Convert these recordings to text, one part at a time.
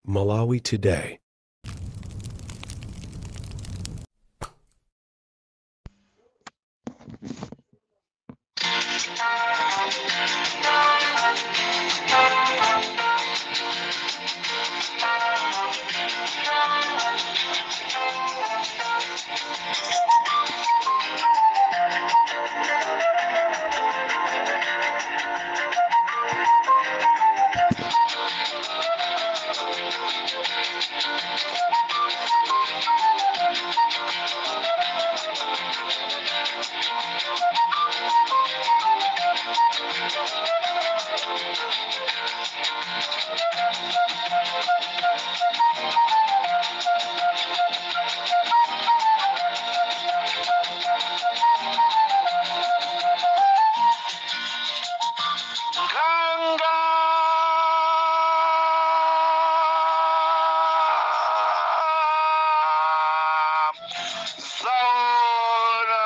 Malawi Today. Nkhanga zaona.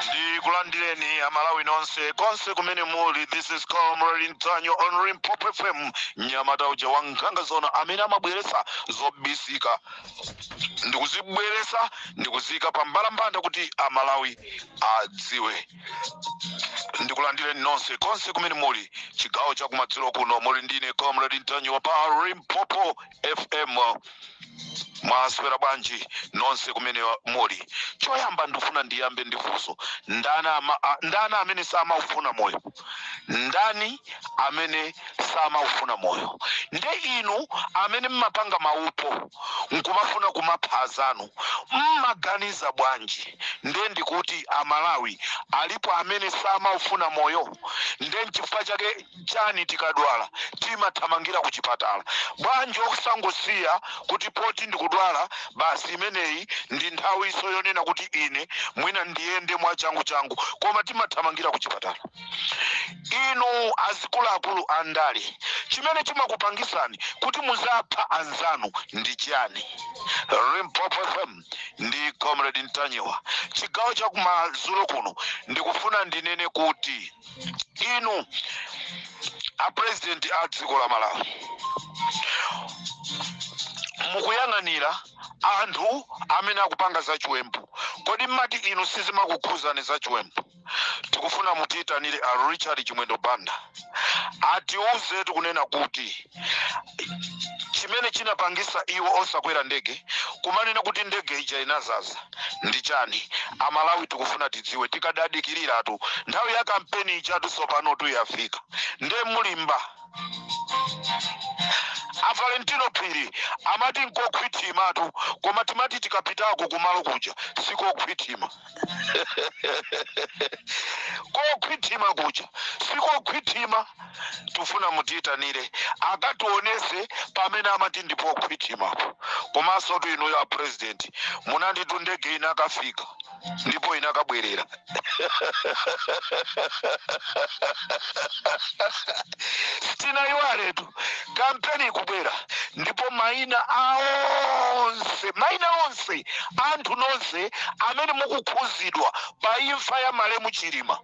Ndikulandireni Amalawi nonse konse kumene muli. This is Comrade Ntanyiwa on Limpopo FM, mnyamata uja wa nkhanga zona amene amabweretsa zobisika ndikuzibweretsa ndikuzika pa mbalambanda kuti Amalawi adziwe. Ndikulandireni nonse konse kumene muli chigawo cha kumadzulo kuno. Muli ndine Comrade Ntanyiwa pa Limpopo FM. Mwaswera bwanji nonse kumene muli? Choyamba ndifuna ndiyambe ndi funso: ndani ndani amene samaufuna moyo? Ndani amene samaufuna moyo? Nde inu amene mmapanga maupo nkumafuna kumapha azanu, mmaganiza bwanji? Nde ndikuti Amalawi alipo amene samaufuna moyo? Nde nchifukwa chake chani tikadwala timathamangira ku chipatala? Bwanji okusangosiya kuti poti ndikudwala basi, imeneyi ndi nthawiso yonena kuti ine mwina ndiyende mwachangu changu, koma timathamangira ku chipatala? Inu azikuluakulu andale, chimene chimakupangisani kuti muzapha anzanu ndi chani? Limpopo FM ndi Comrade Ntanyiwa. Chigawo chakumadzulo kuno ndikufuna ndinene kuti inu a president a dziko la Malawi mukuyang'anira anthu amene akupanga zachiwembu. Kodi mmati inu sizimakukhuzani zachiwembu? Tikufuna mutiyitanire a Richard Chimwendo Banda atiuze tikunena kuti chimene chinapangisa iwo osakwera ndege, kumanena kuti ndege ija inazaza, ndi chani? Amalawi tikufuna tidziwe. Tikadadikiriratu nthawi ya kampeni ijatu, tsopano yafika. Nde mulimba a Valentino Phiri amati nkokhwithimatu, koma timati tikapitako kumalo kuja sikokhwithima. Kokhwithima kuja sikokhwithima. Tifuna mutiyitanire akationese pamene amati ndipo khwithimapo. Komanso tu inuyo a president munanditu ndege inakafika ndipo inakabwerera. Sitinayiwaletu, kampeni ikubwera ndipo mayina aonse, mayina onse anthu nonse amene mukukhuzidwa pa imfa ya malemu Chilima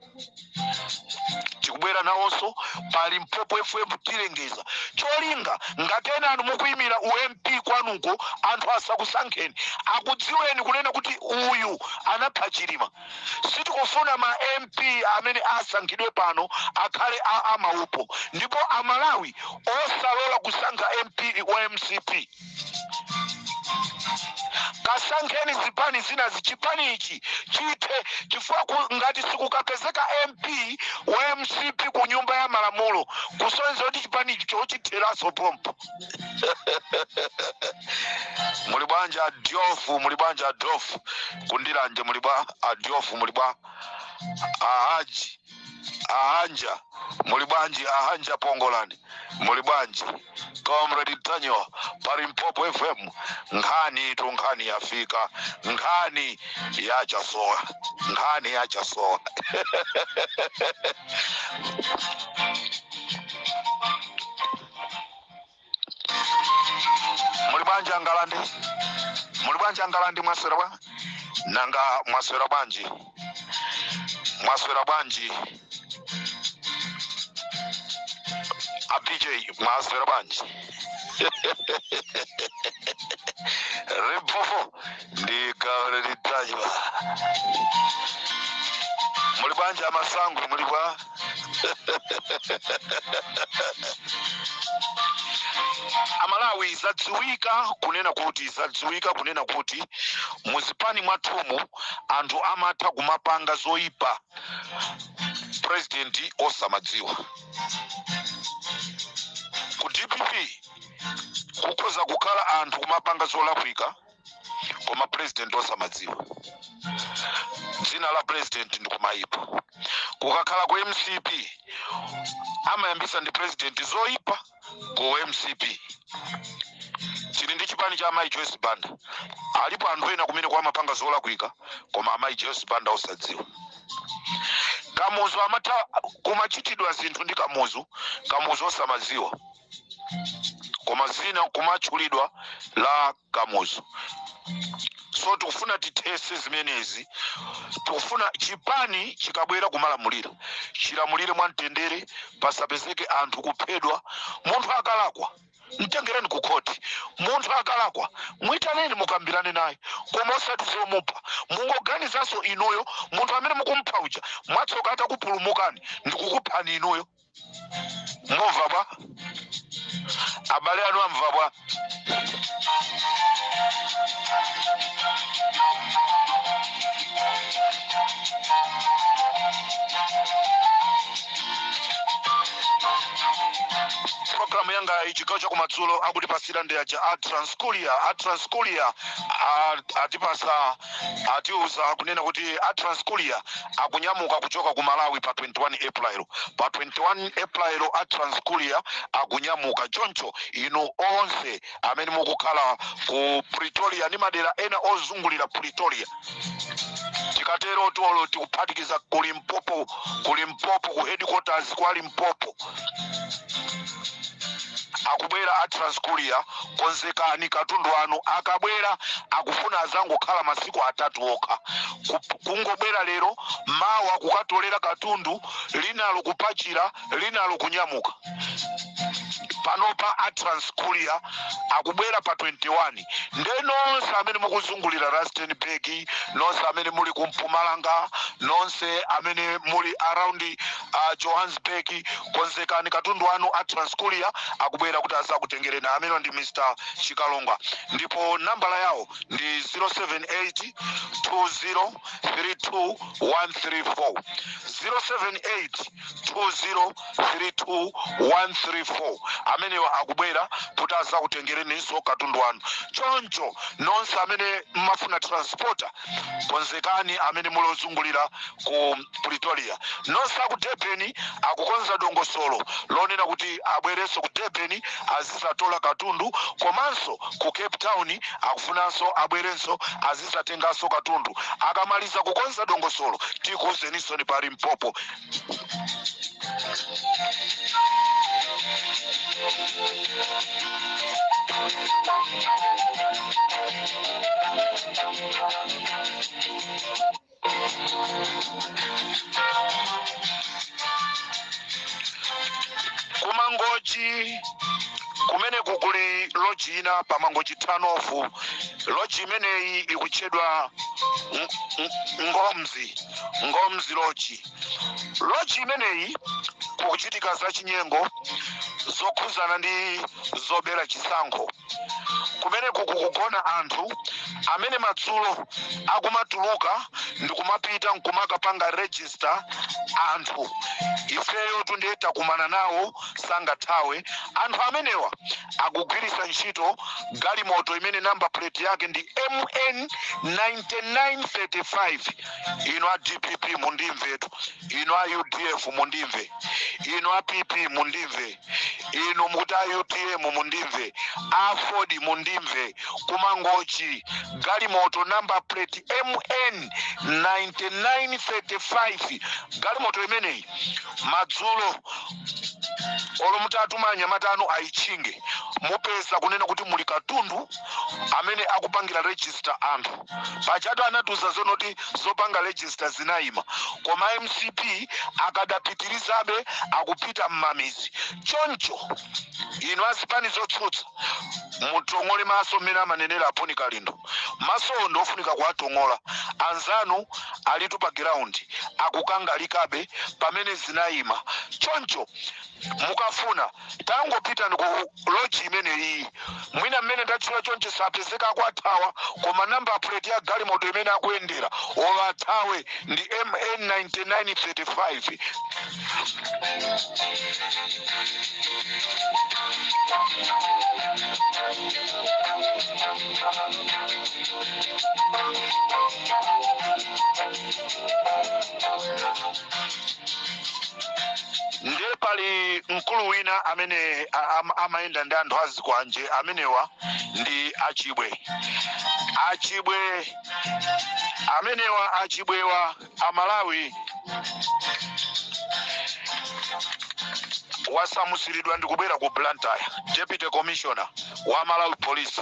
tikubwera nawonso pa Limpopo FM. Tilengeza cholinga ngati ena anu mukuyimira u MP kwanuko, anthu asakusankheni akudziweni kunena kuti uyu anapha Chilima. Sitikufuna ma MP amene asankhidwe pano akhale a amaupo, ndipo Amalawi osalola kusankha MP wa MCP. Kasankheni zipani zinazi, chipani ichi chithe, chifukwa ngati sikukapezeka MP wa MCP ku Nyumba ya Malamulo, kusonyeza kuti chipani ichi chochitheraso pompo. Muli bwanji adiofu? Muli bwanji adiofu kundilanje? Muli bwa adiofu? Muli bwa ahaji ahanja? Muli bwanji ahanja pongolani? Muli bwanji? Comrade Ntanyiwa pa Limpopo FM. Nkhani tu, nkhani yafika, nkhani yachasowa, nkhani yachasowa. Muli bwanji angalande? Muli bwanji angalandi? Mwaswera bwa? Nanga mwaswera bwanji? Mwaswera bwanji a BJ? Mwaswera bwanji? Limpopo ndi Comrade Ntanyiwa. Muli bwanji amasangu? Muli bwa? Amalawi, zadziwika kunena kuti muzipani mwathumu anthu amatha kumapanga zoyipa, president osamadziwa. Ku DPP kukhoza kukhala anthu kumapanga zolakwika, koma president osamadziwa, dzina la president ndikumayipa. Kukakhala ku MCP, amayambisa ndi president zoyipa ku MCP. Tili ndi chipani cha amayi Joyce Banda, alipo anthu ena kumene kwamapanga zolakwika, koma amayi Joyce Banda osadziwa. Kamuzu amatha kumachitidwa zinthu ndi Kamuzu, Kamuzu osamadziwa, koma zina kumatchulidwa la Kamuzu. So tikufuna tithese zimenezi. Tikufuna chipani chikabwera kumalamulira, chilamulire mwamtendere, pasapezeke anthu kuphedwa. Munthu akalakwa, mtengereni ku khoti. Munthu akalakwa, mwitaneni mukambirane naye, koma osati zomupha. Mungoganizanso inuyo, munthu amene mukumpha uja, mwatsoka atakupulumukani ndikukuphani inuyo, mumva bwa? Abale anu amva bwa? Programu yanga ichigawo chakumadzulo akutipasira ndi aja a Transcourier. A Transcourier atipasa, atiuza kunena kuti a Transcourier akunyamuka kuchoka ku Malawi pa 21 April. Pa 21 April a Transcourier akunyamuka. Choncho inu onse amene mukukhala ku Pretoria ndi madera ena ozungulira Pretoria, tikatero tolo tikuphatikiza ku Limpopo, ku Limpopo, ku headquarters kwa Limpopo, akubwera a Transcourier. Konzekani katundu anu. Akabwera akufuna azangokhala masiku 3 okha. Kungobwera lero, mawa kukatolera katundu, linalo kupachira, linalo kunyamuka. Panopa a Transcourier akubwera pa 21. Nde nonse amene mukuzungulira Rustenburg, nonse amene muli ku Mpumalanga, nonse amene muli around Johannesburg, konzekani katundu anu. A Transcourier akubwera kuti azakutengereni. Amene ndi Mr Chikalonga, ndipo nambala yawo ndi 078 20 32 134, 078 20 32 134. Amenewa akubwera kuti azakutengereninso katundu wanu. Choncho nonse amene mmafuna transporter, konzekani, amene muli ozungulira ku Pretoria. Nonse aku Durban, akukonza dongosolo lonena kuti abwerenso ku Durban azizatola katundu, komanso ku Cape Town akufunanso abwerenso azizatenganso katundu. Akamaliza kukonza dongosolo, tikuuzeninso ni pa Limpopo. Kumangochi kumeneku kuli lodge ina pa Mangochi turn-off. Lodge imeneyi ikutchedwa Ngomzi, Ngomzi Lodge. Lodge imeneyi kukuchitika zachinyengo zokhuzana ndi zobera chisankho. Kumeneku kukugona anthu amene madzulo akumatuluka ndikumapita nkumakapanga register anthu. Ifeyo tundiye takumana nawo, sangathawe. Anthu amenewa akugwiritsa ntchito galimoto imene number plate yake ndi MN 9935. Inu a DPP mundimvetu, inu a UDF mundimve, inu a PP mundimve, Inu mukuti a UTM mundimve, AFORD mundimve, kumangochi galimoto number plate MN 9935, galimoto imeneyi madzulo olo mutatuma anyamata anu ayitchinge, mupeza kunena kuti muli katundu amene akupangira register anthu. Pajatu anatiuza zonoti zopanga register zinayima, koma MCP akadapitirizabe akupita mmamizi. Choncho inu azipani zotsutsa mutong'ole maso, mmene amanenera aponi Kalindo, masowo ndofunika kuwatong'ola. Anzanu alitu pa ground akukangalikabe pamene zinayima. Choncho mukafuna tangopitani ku lodge imeneyi, mwina mmene ndatchula choncho sapezeka akwathawa, koma number plate ya galimoto imene akuyendera olo athawe ndi MN 9935. Ndiye pali mkulu wina amene amayenda ndi anthu azikwanje, amenewa ndi achibwe. Achibwe amenewa, achibwewa amalawi, wasamusiridwa ndi kubwera ku Blantyre. Deputy Commissioner wa Malawi Police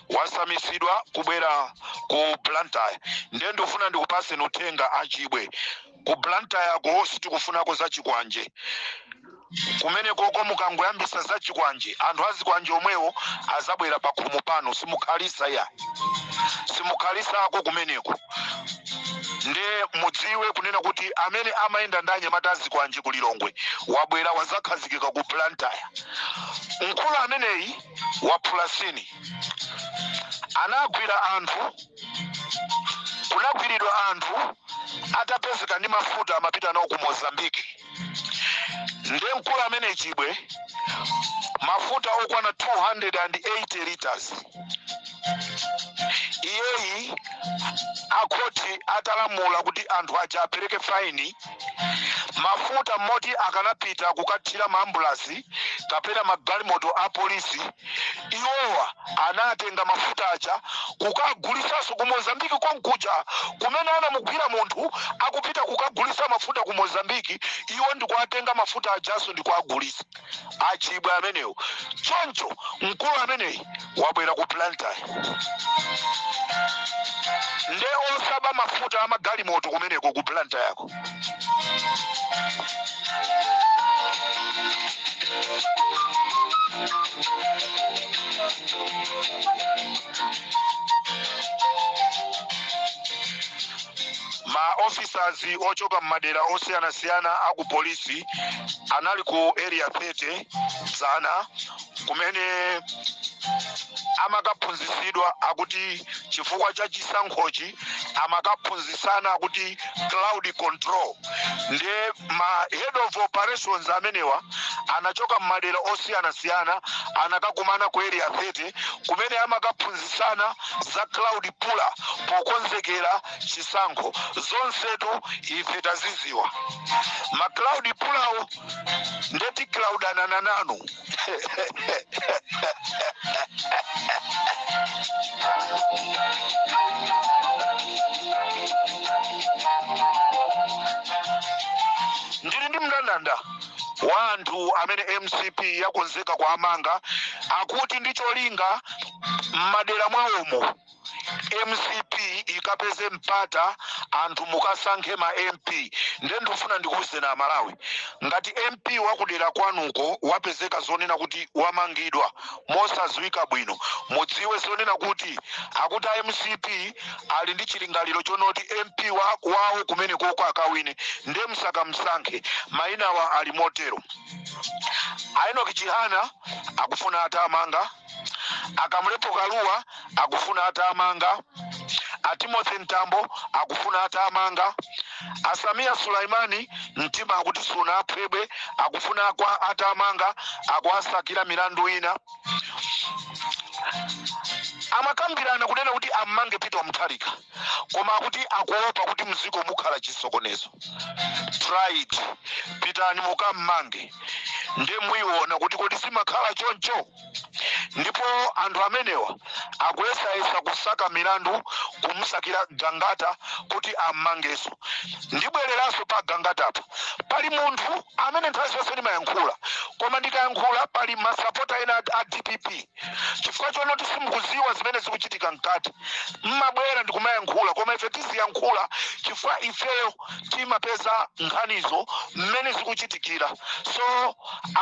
wasamisidwa kubwera ku Blantyre. Ndiye ndikufuna ndikupaseni uthenga, achibwe, ku Blantyre ko sitikufunako za chikwanje kumene koko. Mukangoyambisa za chikwanje, anthu azikwanje omwewo azabwera pa khomo pano. Simukhalisa ya, simukhalisako kumeneko. Nde mudziwe kunena kuti amene amayenda ndi anyamata azikwanje ku Lilongwe wabwera, wazakhazikika ku Blantyre. Mkulu ameneyi waphulasini, anagwira anthu, kunagwiridwa anthu atapezeka ndi mafuta amapita nawo ku Mozambiki. Nde mkulu amene chibwe mafuta okwana 280 liters, iyeyi akhoti atalamula kuti anthu aja apereke faini, mafuta moti akanapita kukathira maambulasi kapena magalimoto a polisi, iwowa anatenga mafuta aja kukagulisanso ku Mozambiki konkuja. Kumene anamugwira munthu akupita kukagulisa mafuta ku Mozambiki, iwo ndikuatenga mafuta ajanso ndikuagulisa. Achibwe amenewo. Choncho mkulu ameneyi wabwera ku Blantyre, nde osaba mafuta amagalimoto kumeneko ku Blantyre yako. Ma officers ochoka mmadera osiyanasiyana aku polisi anali ku Area 30 dzana, kumene amakaphunzisidwa akuti chifukwa cha chisankhochi amakaphunzisana akuti crowd control. Ndiye ma head of operations amenewa anachoka mmadera osiyanasiyana, anakakumana ku Area 30 kumene amakaphunzisana za crowd puller pokonzekera chisankho. Zonsetu ife taziziwa, ma crowd pullerwo ndeti crowdanana nanu. Ndili ndi mndandanda wa anthu amene MCP yakonzeka kuamanga, akuti ndi cholinga m'madera mwawomo MCP ikapeze mpata, anthu mukasankhe ma MP. Nde ndikufuna ndikuwuzeni amalawi, ngati MP wakudera kwanuko wapezeka zonena kuti wamangidwa mosadziwika bwino, mudziwe zonena kuti akuti a MCP ali ndi chilingaliro chonoti MP wawo kumene koko akawine, nde msakamsankhe. Mayinawa ali motero: a Enoch Chihana akufuna atamanga, a Kamlepo Kalua akufuna atamanga, a Timothy Mtambo akufuna atamanga, a Sameer Suleman mtima akuti sunaphwebwe, akufuna kwa atamanga, akuasakira milandu ina. Amakambirana kunena kuti ammange Peter Mutharika, koma akuti akuopa kuti mdziko mukhala chisokonezo. Try it, pitani mukammange. Ndiye muiona kuti kodi zimakhala choncho. Ndipo anthu amenewa akuyesayesa kusaka milandu kumusakira Gangata kuti ammangenso. Ndibwereranso pa Gangatapa. Pali munthu amene nthawi zonse ndimayankhula, koma ndikayankhula pali masapota ena a DPP, chifukwa chonoti simukuziwa zimene zikuchitika mkati, mmabwera ndikumayankhula. Koma ife tiziyankhula chifukwa ifeyo timapeza nkhanizo mmene zikuchitikira. So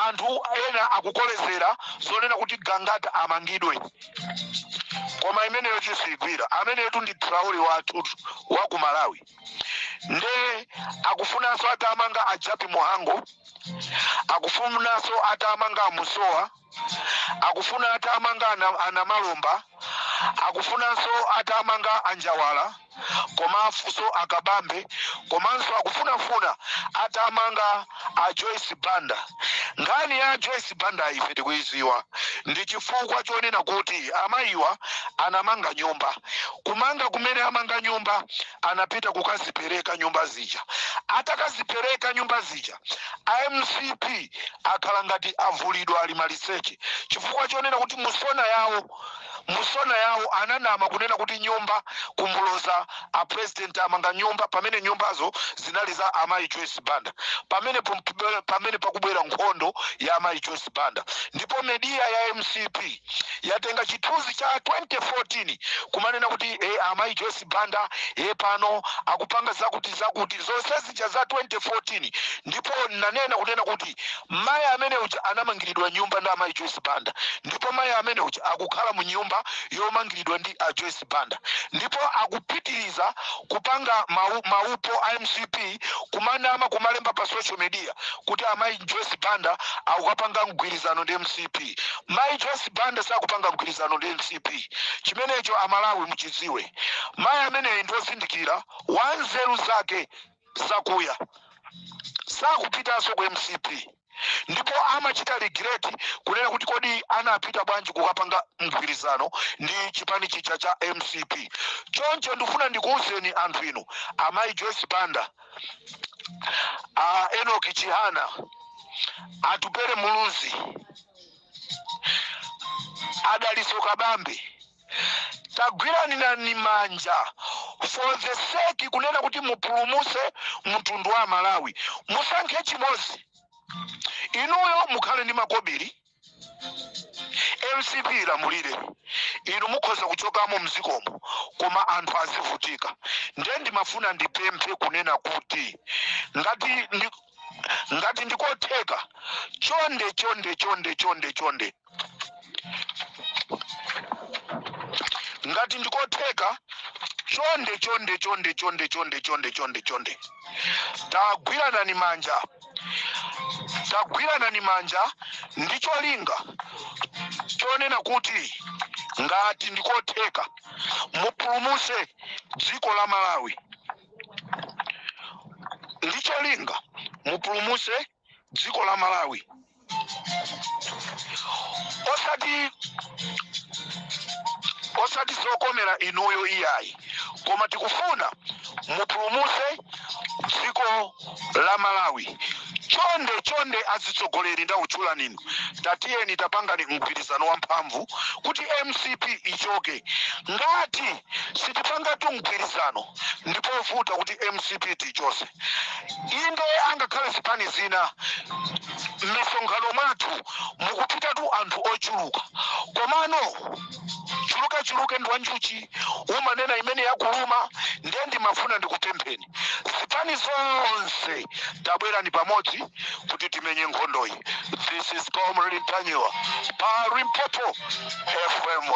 anthu ena akukolezera zonena kuti Gangata amangidwe, koma imeneyo tisigwira. Amenetu ndi Traore wathu wa ku Malawi. Nde akufunanso atamanga a Jappie Mhango, akufunanso atamanga amusowa, akufuna atamanga anamalomba, akufunanso atamanga anjawala, komanso akabambe, komanso akufunafuna atamanga a Joyce Banda. Nkhani ya Joyce Banda ife tikuiziwa, ndi chifukwa chonena kuti amayiwa anamanga nyumba. Kumanga kumene amanga nyumba, anapita kukazipereka nyumba zija. Atakazipereka nyumba zija, MCP akhala ngati avulidwa, ali maliseche, chifukwa chonena kuti mu SONA yawo ananama kunena kuti nyumba kumbuloza a president amanga nyumba, pamene nyumbazo zinali za amayi Joyce Banda. Pamene pakubwera nkhondo ya amayi Joyce Banda, ndipo media ya MCP yatenga chithunzi cha 2014 kumanena kuti amayi Joyce Banda pano akupanga zakuti zakuti, zonse zija za 2014. Ndipo nanena kunena kuti mayi amene uja anamangiridwa nyumba ndi amayi Joyce Banda, ndipo mayi amene uja akukhala mu nyumba yomangiridwa ndi a Joyce Banda, ndipo akupitiriza kupanga maupo a MCP kumanama, kumalemba pa social media kuti amayi Joyce Banda akukapanga mgwirizano ndi MCP. Mayi Joyce Banda sakupanga mgwirizano ndi MCP. Chimenecho Amalawi muchidziwe. Mayi ameneyi ndi ozindikira, wanzeru zake zakuya, sakupitanso ku MCP, ndipo amachita regret kunena kuti kodi anapita bwanji kukapanga mgwirizano ndi chipani chija cha MCP. Choncho ndifuna ndikuwuzeni anthu inu, amayi Joyce Banda, a Enoch Chihana, Atupele Muluzi, Adaliso Kabambe, tagwiranirani manja for the sake kunena kuti mupulumuse mtundu wa Malawi. Musankhe chimodzi. Inuyo mukhale ndi makobiri, MCP ilamulire, inu mukhoza kuchokamo mzikomo, koma anthu azivutika. Ndiye ndimafuna ndipemphe kunena kuti ngati ndikotheka, chonde chonde chonde chonde chonde, ngati ndikotheka, chonde chonde chonde chonde chonde chonde chonde chonde, tagwiranani manja, tagwiranani manja ndi cholinga chonena kuti ngati ndikotheka mupulumuse dziko la Malawi, ndi cholinga mupulumuse dziko la Malawi, osati zokomera inuyo iyayi, koma tikufuna mupulumuse dziko la Malawi. Chonde chonde, azitsogoleri ndakutchula ninu, tatiyeni tapangani mgwirizano wamphamvu kuti MCP ichoke. Ngati sitipangatu mgwirizano, ndipovuta kuti MCP tichose. Inde, angakhale zipani zina m'misonkhano mwathu mukupitatu anthu ochuluka, komano chulukachuluke ndi wanjuchi, umanena imene yakuluma. Ndiye ndimafuna ndikupempheni, zipani zonse, tabwerani pamodzi kuti timenye nkhondoyi. This is Comrade Ntanyiwa pa Limpopo FM.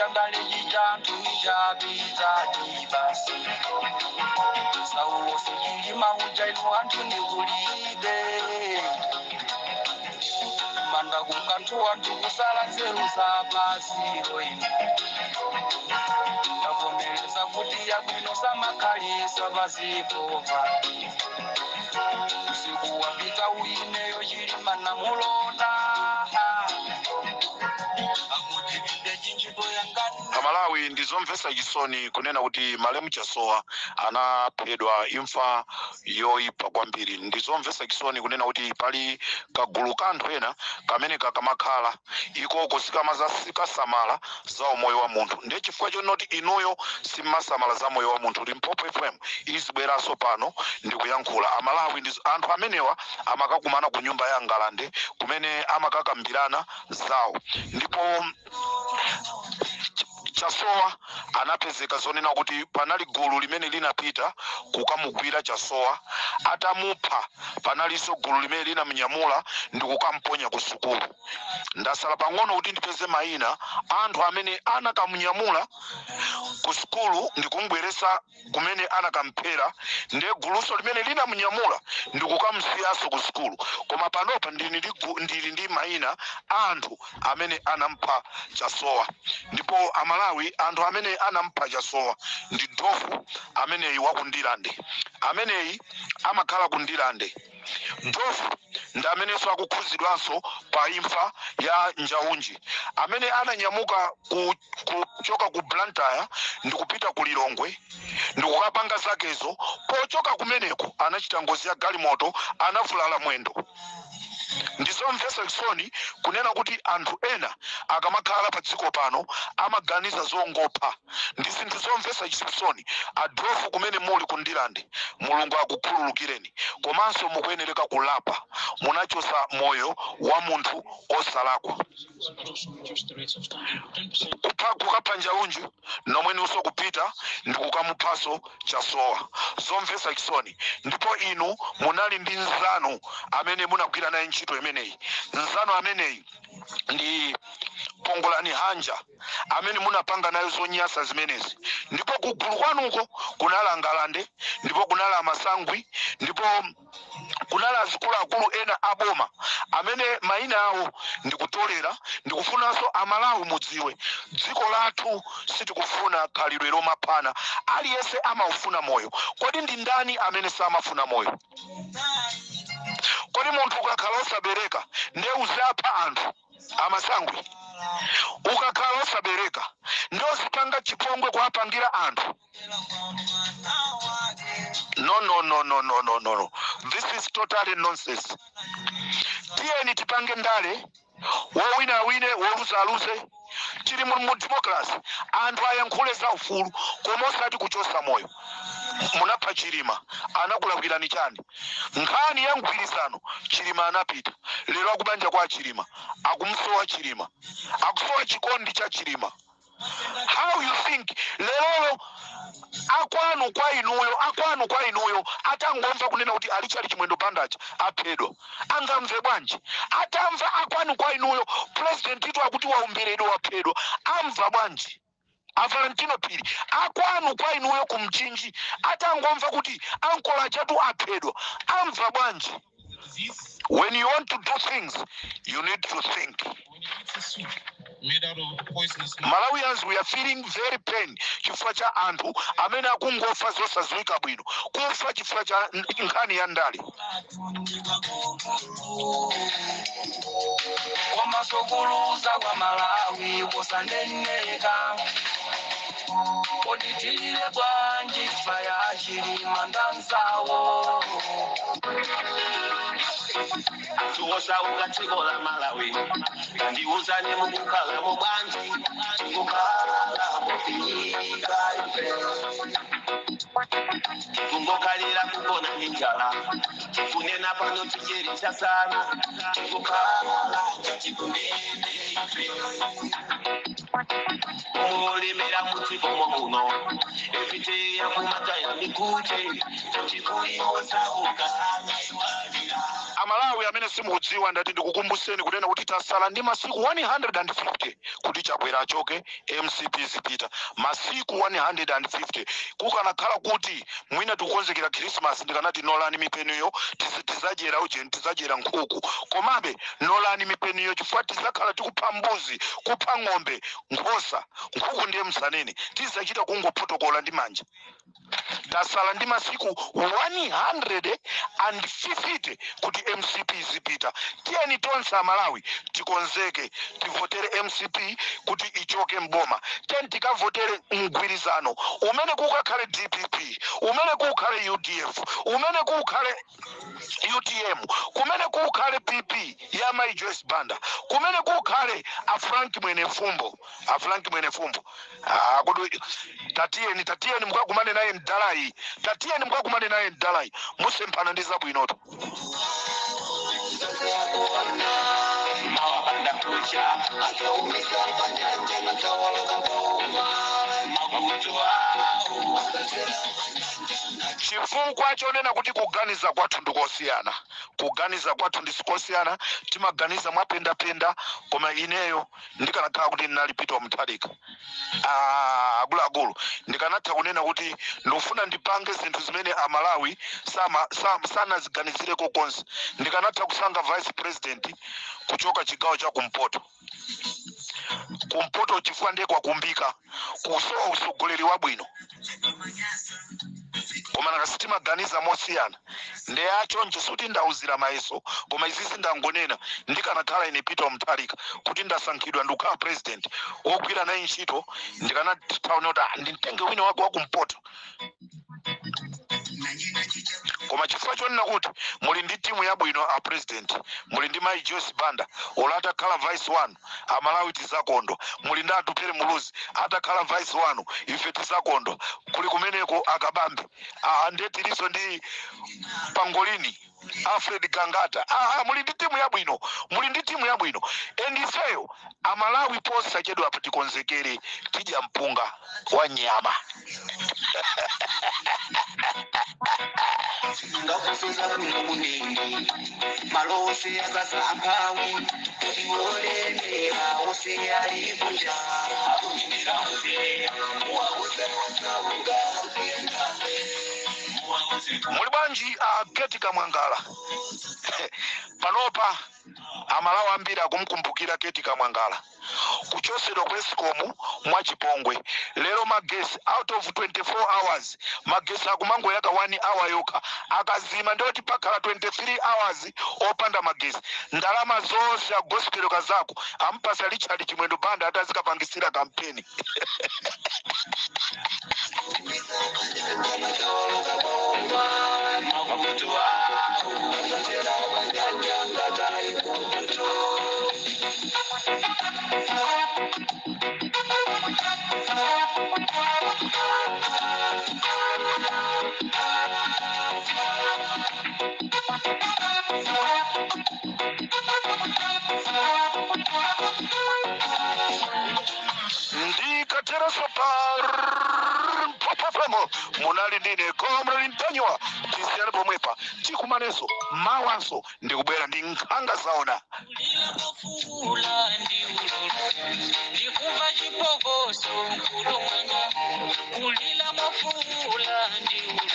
Chandale chija chapita basi. Saulo Chilima uja inu anthu nikulibe. Manda kukanthu anthu kusala nzeru zapasi inu. Tavomereza kuti yabwino samakhalisa pazikopa. Usiku wapita uineyo Chilima namulota. Akuti ntchito yangani. Amalawi, ndizomvetsa chisoni kunena kuti malemu Chasowa anaphedwa imfa yoyipa kwambiri. Ndizomvetsa chisoni kunena kuti pali kagulu ka anthu ena kamene kakamakhala ikoko sikasamala za umoyo wa munthu. Ndiye chifukwa chonoti inuyo simmasamala za moyo wa munthu, Limpopo FM izibweranso pano ndikuyankhula. Amalawi, anthu amenewa amakakumana ku nyumba ya Ngalande kumene amakakambirana zawo, ndipo Chasowa anapezeka zonena kuti panali gulu limene linapita kukamugwira Chasowa. Atamupha, panalinso gulu limene linamnyamula ndi kukamponya ku sukulu. Ndasala pang'ono kuti ndipeze mayina anthu amene anakamunyamula ku sukulu ndi kumubweresa kumene anakamphera, ndiye guluso limene linamunyamula ndi kukamusiyanso ku sukulu. Koma panopa ndili ndi mayina a anthu amene anampha Chasowa. Ndipo Amalawi, anthu amene anampha Chasowa ndi Dofu ameneyi wakundilande, ameneyi amakhala kundilande. Dofu ndi amenenso akukhuzidwanso pa imfa ya Njaunji, amene ananyamuka kuchoka ku Blantyre ndi kupita ku Lilongwe ndi kukapanga zakezo. Pochoka kumeneko anachita ngozi ya galimoto, anavulala mwendo. Ndizomvetsa chisoni kunena kuti anthu ena akamakhala pa dziko pano amaganiza zongopha. Ndi zinthu zomvetsa chisoni. Adrofu, kumene muli kundilande, Mulungu akukhululukireni, komanso mukuyenereka kulapa. Munachosa moyo wa munthu osalakwa. But also reduce the rates of starting 10% Kupha, kukapha Njaunju, nomwenunso kupita ndi kukamuphaso Chasowa. Zomvetsa chisoni. Ndipo inu munali ndi nzanu amene munagwira naye ntchito imeneyi. Nzanu ameneyi ndi Pongolani Hanja, amene munapanga nayo zonyasa zimenezi. Ndipo kugulu kwanuko kunali Angalande, ndipo kunali Amasangwi, ndipo kunali azikuluakulu ena aboma amene mayina awo ndikutolera. Ndikufunanso Amalawi mudziwe, dziko lathu sitikufuna khalidwe lomaphana. Aliyense amaufuna moyo. Kodi ndi ndani amene samafuna moyo? Kodi munthu ukakhala osabereka ndiye uzapha anthu? Amasangwi, ukakhala osabereka ndiye uzipanga chipongwe kuwapangira anthu? No, no, no, no, no, no, no, no, this is totally nonsense. Tiyeni tipange ndale, wowina awine, woluza aluze. Tili mu democracy, anthu ayankhule za ufulu, koma osati kuchosa moyo. Munapha Chilima, anakulakwirani chani? Nkhani ya mgwirizano, Chilima anapita. Lero akubanja kwa Chilima akumsowa Chilima, akusowa chikondi cha Chilima. How you think lerolo akwanu kwa inuyo, akwanu kwa inuyo atangomva kunena kuti alichali Chimwendo Bandacha aphedwa, angamve bwanji? Atamva akwanu kwa inuyo president itu akuti waumberedwa, waphedwa, amva bwanji? A Valentino Phiri, akwanu kwa inuyo kumchinji atangomva kuti ankola chatu aphedwa, amva bwanji? When you want to do things, you need to think. When you eat a soup made out of poisonous Malawians, we are feeling very pain chifukwa cha anthu amene akungofa zosadziwika bwino, kufa chifukwa cha nkhani ya ndale. Komasokuluza kwa Malawi kusaneneka, kodi tilile bwanji imfa ya Chilima ndanzawo? Tuwosauka dziko la Malawi, ndiuzani, mukukhala bwanji? Tikukhala mofinyika ife, tikungokhalira kugona ndi njala. Tikunena pano ticheri chasana, tikukhala tikunene ife mulimira mudziko muno efite yakumataya mikute tikuiwosauka. Amalawi amene simukudziwa, ndati ndikukumbuseni kunena kuti tasala ndi masiku 150 kuti Chakwera achoke, MCP zipita. Masiku 150. Kukanakhala kuti mwina tikukonzekera Christmas, ndikanati nolani mipeniyo, tizadyera ujeni, tizadyera nkhuku. Komabe nolani mipeniyo, chifukwa tizakhala tikupha mbuzi, kupha ng'ombe, nkhosa, nkhuku ndiye msanene, tizachita kungopotokola ndi manja. Tasala ndi masiku 150 kuti MCP zipita. Tiyeni tonse Amalawi tikonzeke, tivotere MCP kuti ichoke mboma. Tiyeni tikavotere mgwirizano umene kukakhale DPP, umene kukhale UDF, umene kukhale UTM, kumene kukhale PP ya Mai Joyce Banda, kumene kukhale a Frank Mwenefumbo. A Frank Mwenefumbo, ah, kuti tatiyeni, tatiyeni mukakumane naye mdalayi, tatiyeni mukakumane naye mdalayi, musemphana ndi zabwinoto. Mawapanda kucha akaumisa panyanja nakawoloka boma makutu awo. Chifukwa chonena kuti kuganiza kwathu ndikosiyana, kuganiza kwathu ndisikosiyana, timaganiza mwapendapenda. Koma ineyo ndikanakhala kuti ndinali Peter Mutharika, ah, akuluakulu, ndikanatha kunena kuti ndikufuna ndipange zinthu zimene Amalawi sanaziganizireko konse. Ndikanatha kusankha vice president kuchoka chigawo cha kumpoto. Kumpoto chifukwa ndiye kwakumbika kusowa usogoleri wabwino. Koma nakasi timaganiza mosiyana. Ndiye achoncho suti ndauzira mayeso, koma izizi ndangonena. Ndikanakhala ine Peter Mutharika kuti ndasankhidwa ndikukhala president, wogwira naye ntchito ndikanathaona kuti, ah, ndimtenge wina wake wakumpoto. Koma chifukwa chonena kuti muli ndi timu yabwino, a president, muli ndi Mai Joyce Banda, olo atakhala vice wanu Amalawi tizakondwa. Muli ndi Atupere Muluzi, atakhala vice wanu ife tizakondwa. Kuli kumeneko Akabambe, ah, ndiye tilinso ndi Pangolini, Alfred Gangata. Ah, muli ndi timu yabwino, muli ndi timu yabwino. And ifeyo Amalawi posachedwa apo tikonzekere, tidya mpunga wa nyama. Ngakusoza kuno kunene malo ose azasamphawi tiwolemera ose ali kunja akuminira muwauze wasauka. Muli bwanji a Keti Kamwangala? Panopa Amalawi ambiri akumkumbukira Keti Kamwangala. Kuchosedwa kwa ESCOM mwachipongwe, lero magesi out of 24 hours magesi akumangoyaka 1 hour yokha, akazima ndoti pakhala 23 hours opanda magesi. Ndalama zonse a Gospel Kazako ampasa Richard Chimwendo Banda atazikapangisira kampeni. Makutu awo Ndikateranso pa Mpopofemo munali ndine Comrade Mtanyiwa. Tisiyane pomwepa, tikumanenso mawanso, ndikubwera ndi nkhanga zaona. Kulila mafuula ndi ululu, ndikumva chipokoso mkulo mwanga. Kulila mafuula ndi ululu,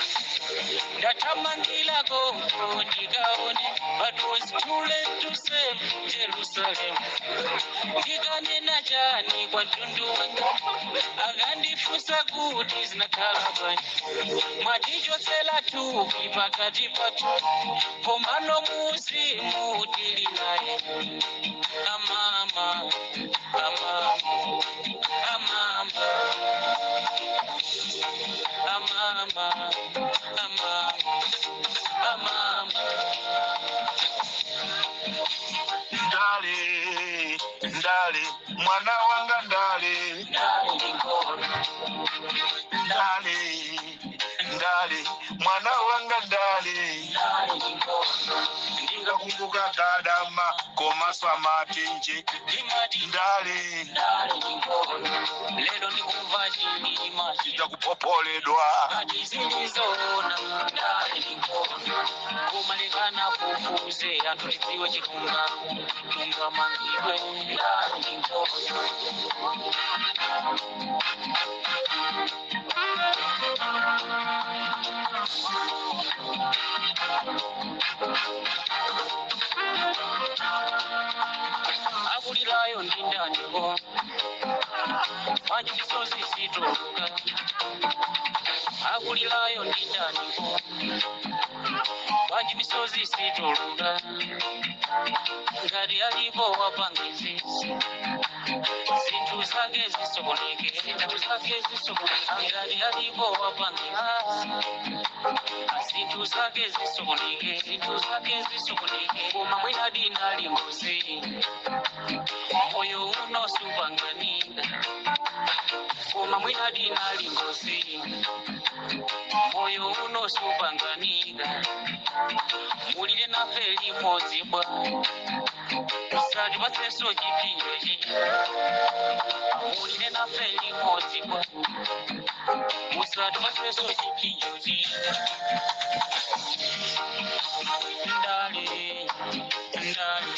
ndathamangila koko ndikaone, but was too late to save Jerusalem. Ndikanena chani kwa mtundu wanga akandifunsa kuti zinakhala bwanji? Mwatichotsela thupi pakati pathu, komano muzimu tili naye. Amama, amama, amama, amama, amama, amama. Ndale, ndale, mwana wanga, ndale. Ndale, ndale, mwana wanga, ndale. Ndingakumbuka Gadama komaswa matenje. Ndale. Lero ndikumva chilima Chita kuphopholedwa. Ngati zilizoona, ndale ndi nkhondo. Kumalekana kufuze anthu tidziwe chilungamo, tungamangidwe. Ndale ndi nkhondo. Akulirayo ndi ndaniko? Bwanji misozi situluka? Akulirayo ndi ndaniko? Bwanji misozi situluka? Ngati alipo wapangizi, zinthu zake zisokoneke, zinthu zake zisokoneke. Ngati alipo wapangizi, zinthu zake zisokoneke, zinthu zake zisokoneke. Koma mwina dinali ngozi, moyo uno supanganika. Koma mwina dinali ngozi, moyo uno supanganika. Mulire nafe limodzi bwa, musatipatsenso chipinjochi. Mulire nafe limodzi bwa, musatipatsenso chipinjochi. Ndale, ndale.